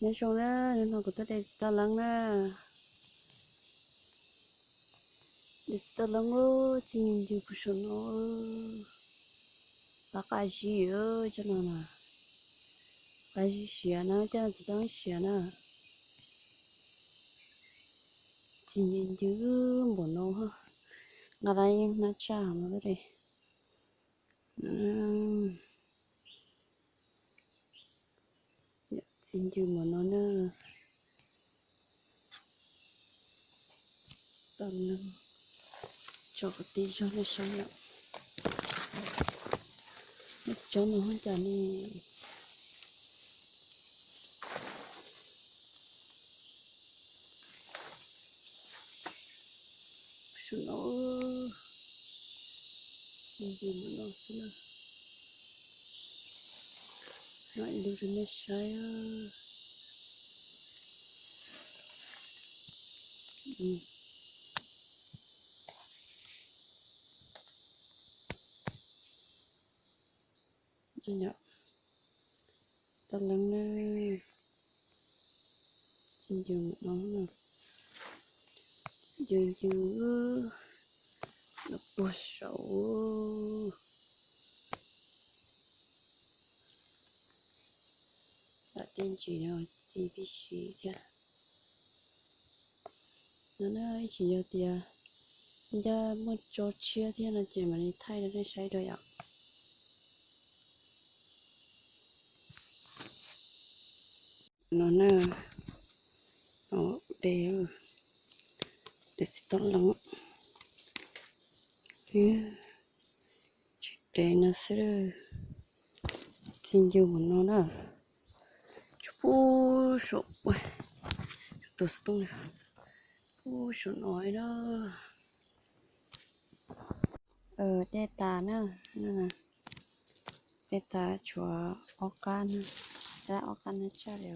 Nyob zoo na, hnub no kuv tuaj de txiv toj leeb na. De txiv toj leeb, txi ncw ncw puag saum no. Pab qab zib cov no na, qab zib siav na, cov txiv toj leeb siav na. Txi ncw ncw npaum no, nqa dab yeej hnab tshaj no li. Txi ncw npaum no na. Toj leeb, tso kom tib zog nej saib yom. Tsob no cas ne. Saum no, txi ncw npaum no xwb na. Nqa ib lub rau nej saib. Toj leeb na, txi ncw npaum no, ncw ncw los puag saud. Lam tej ntsis no txi tib si thiab. No na, ib tsis yog tias ncaj muaj tso tshiab thiab no ces mam li thaij rau nej saib dua yom. No na, de, de txiv toj leeb, tsis de no xwb. Txi ncw npaum no na, tsuas puag saum, tus xov tooj, puag saum no na. Dej tas na, dej tas tshuav ob qab na, ob qab na tshaj li.